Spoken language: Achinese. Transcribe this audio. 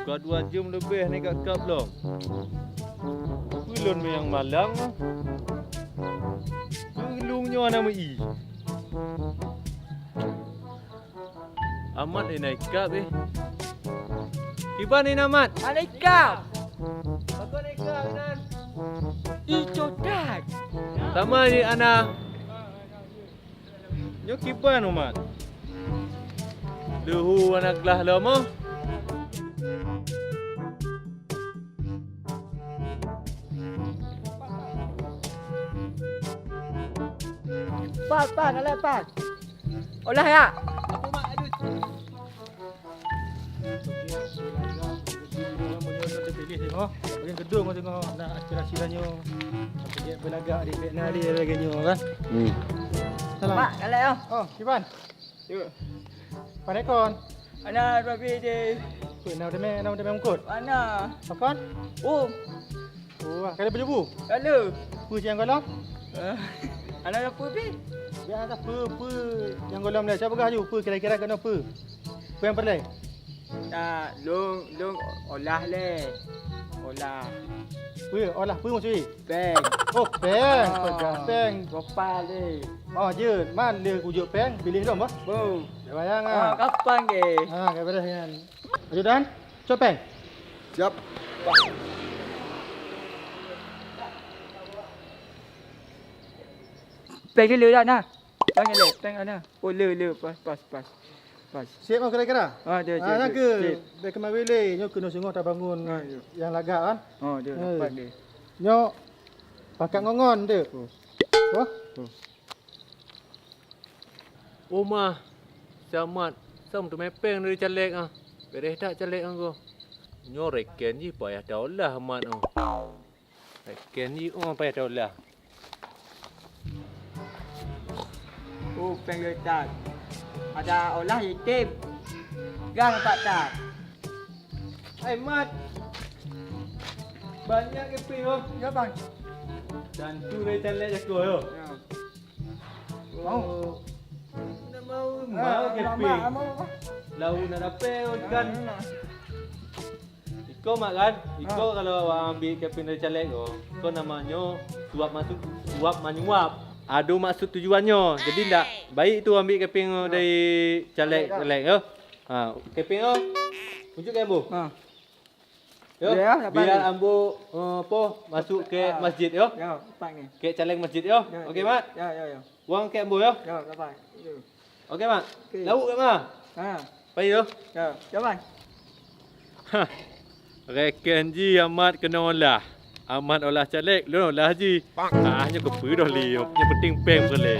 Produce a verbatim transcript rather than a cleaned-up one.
Ka dua jeuem leubeh nyoe ka kab lom. Peue lôn meunyang malang? Peue lôn nyoe hana meu-i? Amat lé na ikab, eh. Kiban ni Amat? Hana ikab. Pakon na ikab nan? Icodak. Sama ni ana. Nyoe kiban umat. Leuhu hana glah lom, oh. Pat, pat, alek pat. Olah ya. Bagian gedung tengok nak aspirasi dah nyoe. Bagi belagak di Vietnam dia lagi nyoe kan. Hmm. Salam. Pak, alek ya. Oh, kiban. Yuk. Pandai kon. Ana babi deh. Kau nama demi, nama demi mungkut. Mana? Pakon? Oh. Oh, kali baju bu. Lalu. Peue nyang golom? Eh, ana apa bi? Biasa peue, peue nyang golom lé. Cuba peugah ju, peue kira-kira kena peue? Peue nyang peureulée? Nah, long, long olah lé. Olah. Peue, olah peue maksud? Peng. Oh, peng. Ah, peugah peng. Gopal deh. Oh, je. Man le kujok peng, pilih lom bah. Bo. Dah bayang ah. Ah, kapan ke? Ah, ka beres kan. Ayo dan, cok peng. Siap. Peng dulu dah nah. Peng le, peng ana. Oh, le, le, pas, pas, pas. Pas. Siap mau kira-kira? Ah, dia, ah, dia, nak dia, ke? Dia. Baik kemarin le, nyoe kena sungguh tabangun. Ah, ya. Yang lagak kan? Oh, dia. Eh. Dapat dia. Nyoe pakat ngongon dia. Oh. Oh. Oh. Uma, si Amat, sam teumé peng dari caleg ah. Beres tak caleg anggo. Nyoe reken jih payah taolah Amat oh. Reken jih oh payah taolah. Oh, peng leutat. Ada olah item. Gang Pak Tat. Hai Mat. Banyak ke peng oh. Ya bang. Dan tu dari caleg jago yo. Ya. Mau? Nak mau, ah, mau keping. Mau apa? Lauk nak dapet ikan. Ah, nak. Iko mak kan? Iko kalau awak ambil keping dari caleg tu, iko namonyo suap masuk, suap manyuap. Ado maksud tujuannyo. Jadi ndak baik tu ambil keping tu dari caleg, caleg tu. Ha, keping tu. Tunjuk ke ambo. Ha. Yo, ya, biar ambo, eh, apo, masuk ke masjid yo. Ya, tepat ni. Ke caleg masjid yo. Ya, okey, ya. Mat? Ya, ya, ya. Wang ke ambo yo. Ya, tepat. Itu. Okey, Mat. Okey. Lauk ke ma? Ha. Pai yo. Ya, jalan. Ha. Reken ji Amat kena olah. Amat olah caleg, lôn olah ji. Ah, nyoe keupeue doh li, nyoe penting peng boleh.